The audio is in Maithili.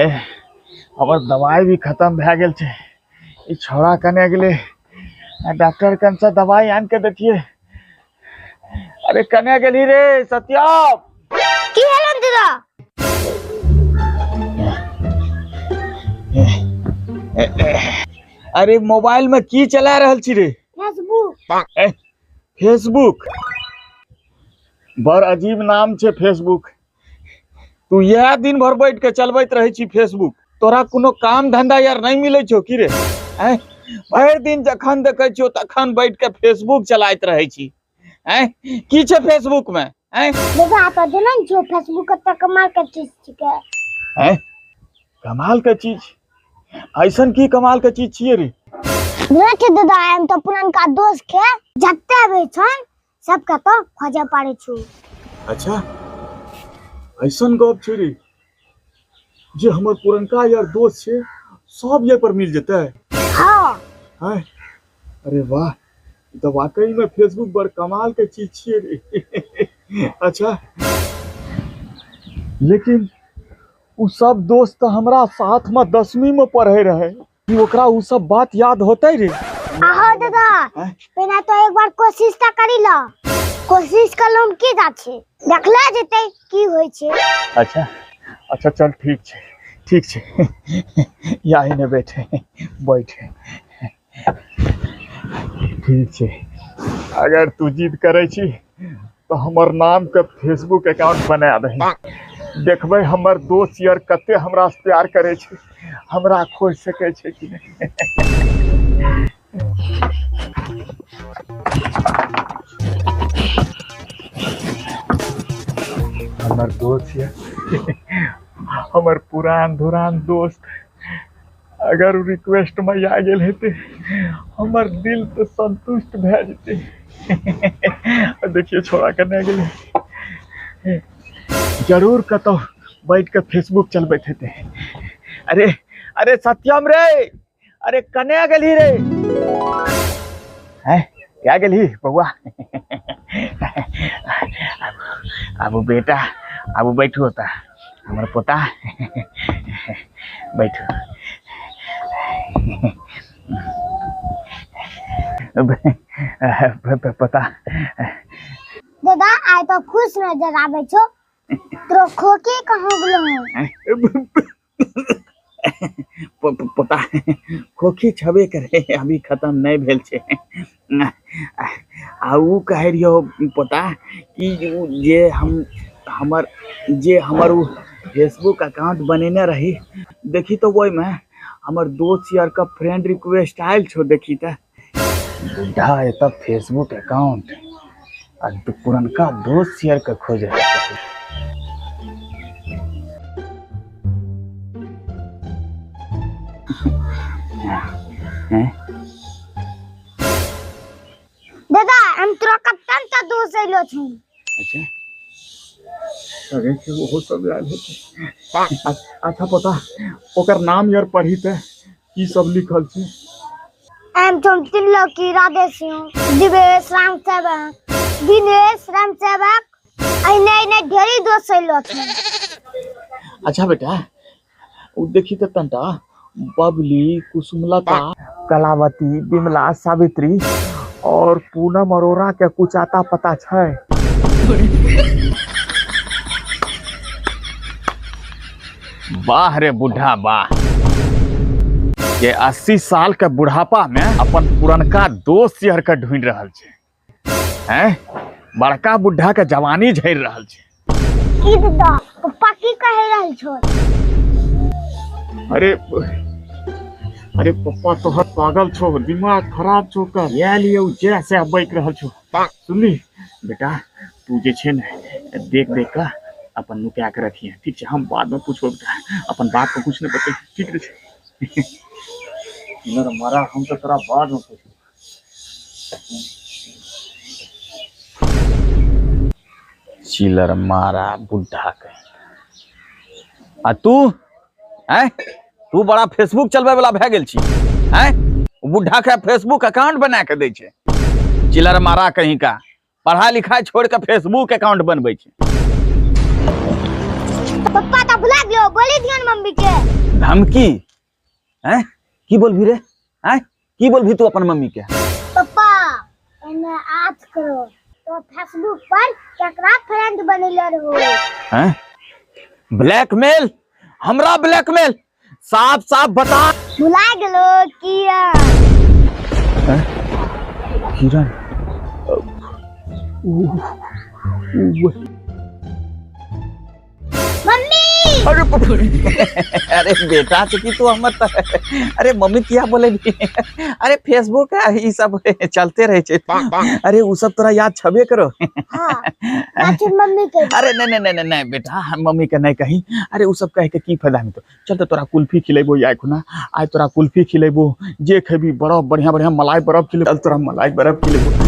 एह, हमर दवाई भी खत्म भए गेल छै। ई छौड़ा कने गेलै? डॉक्टर कन से दवाई आनि के देतियै। अरे, कने गेली रे सत्यम? की भेलन दादा? अरे, मोबाइल में की चला रहल छी रे? फेसबुक। ए, फेसबुक? बड़ अजीब नाम छै फेसबुक। तू इएह दिन भर बैठ के चलबैत रहै छी फेसबुक? तोरा कोनो काम धंधा यार नहीं मिलै छौ की रे? आँय, भरि दिन जखन देखै छियौ तखन बैठ के फेसबुक चलाइत रहै छी। आँय, की छै फेसबुक में? आँय? दादा, तो जनै छो, फेसबुक कते कमाल के चीज छिकै। आँय, कमाल के चीज? ऐसन की कमाल के चीज छियै रे? नहि छै दादा, हम तो पुरनका दोस्त के जते आबै छन, सबके तो खोजे पड़ै छु। अच्छा, ऐसन गप छै रे? जे हमर पुरनका यार दोस्त छै, सब ये पर मिल जेतै? हाँ। हैं? अरे वाह, ई तऽ वाकई में फेसबुक बड़ कमाल के चीज छियै रे। अच्छा, लेकिन उ सब दोस्त तऽ हमरा साथ में 10वीं में पढ़े रहे, कि ओकरा उ सब बात याद होते रे? आहो दादा। हैं? पहिने तो एक बार कोशिश तऽ करी ल। कोशिश करलो की जा छै, देखला जेतै की होइ छै। अच्छा अच्छा, चल, ठीक छै, ठीक छै। यही ने बैठे बैठे। ठीक छै, अगर तू जिद करै छी तऽ हमर नाम के फेसबुक अकाउंट बना दही। देखबै हमर दोस्त यार कते हमरा से प्यार करै छै, हमरा खोज सकै छै कि नहि। हमर दोस्त यार, हमर पुरान धुरान दोस्त अगर रिक्वेस्ट में आ गेल हेतै, हमर दिल तऽ संतुष्ट भए जेतै। आ देखिए, छोड़ा कने गेलै। जरूर कतौ बैठ के फेसबुक चलबैत हेतै। अरे अरे, सत्यम रे, अरे कने गेलही रे? हैं, क्या गेलही बउआ? आबू बेटा, आबू, बैठू होता। हमर पोता, बैठू। पोता। दादा, आइ तो खुश नजर आबै छौ। तोरो खोकी कहाँ गेलो? पोता, खोखी छबे करे, अभी खत्म नहीं भेल छै। आ उ कहै रहियो पोता कि उ जे हम हमर जे हमर उ फेसबुक अकाउंट बनेने रही, देखी तो ओहिमे हमर दोस्त यार का फ्रेंड रिक्वेस्ट आयल छौ, देखी तऽ। बुढ़ा एतऽ फेसबुक अकाउंट आ पुरनका दोस्त यार के खोज रहल छै। हैं? दादा, हम तोरा कत्तन तऽ दोस्त अइलो छु। अच्छा, अरे कि ओहो सब आयल हेतै। अच्छा पता, ओकर नाम यार पढ़ी तऽ, की सब लिखल छै? एम तुम त्रिलोकी, राधे सिंह, दिवेश, राम सेवक, दिनेश, राम सेवक, अहिने अहिने ढेरी दोस्त अइलो छु। अच्छा बेटा, उ देखी तऽ तनटा, बबली, कुसुमलता, कलावती, बिमला, सावित्री और पूनम अरोड़ा के कुछ आता पता छै? वाह रे बुढ़ा वाह! ये 80 साल के बुढ़ापा में अपन पुरनका दोस्त यार के ढूंढ रहल छै। हैं, बड़का बुढ़ा के जवानी झड़ रहल छै। की दादा, पप्पा की कहि रहल छो? अरे अरे, पप्पा तोहर पागल छो, दिमाग खराब छो कर। इएह लिए उ जे से बैक रहल छो। सुनली बेटा, तू जे छै ने, देख देख कऽ अपन नुका के रखिए, ठीक छै? हम बाद में पूछबो बेटा, अपन बाप को कुछ नहीं बते, ठीक छै? नर मरा, हम तो तोरा बाद में पूछबो। चिलर मारा बुढ़ा के। आ तू, आँय, तू बड़ा फेसबुक चलबै वाला भए गेल छी? आँय, बुढ़ा के फेसबुक अकाउंट बना के दै छै। चिलर मारा कहीं का, पढ़ाई लिखाई छोड़ के फेसबुक अकाउंट बनबै छै। पप्पा तो भुला गेलो, बोली दियो ने मम्मी के। धमकी? हैं, की बोलबी रे? हैं, की बोलबी तू अपन मम्मी के? पप्पा, एने 8 करोड़ तो फेसबुक पर केकरा फ्रेंड बनेले रहो? हैं, ब्लैकमेल? हमरा ब्लैकमेल? साफ साफ बता। भुला गेलो किरण। किरण? मम्मी! अरे अरे बेटा, चूंकि तू हमर त अरे मम्मी किया बोले भी? अरे फेसबुक है, ई सब चलते रहे छे। अरे उ सब तोरा याद छबे करो। हाँ, बाकी मम्मी के। अरे नहीं, नहीं, नहीं, नहीं, नहीं बेटा, हम मम्मी के नहीं कही। अरे उ सब कह के की फायदा? तो चल, तो तोरा कुल्फी खिलेबो आइ खुना। आइ तोरा कुल्फी खिलेबो, जे खेबी बड़ा बढ़िया बढ़िया मलाई बर्फ खिलेबो। चल, तोरा मलाई बर्फ खिलेबो।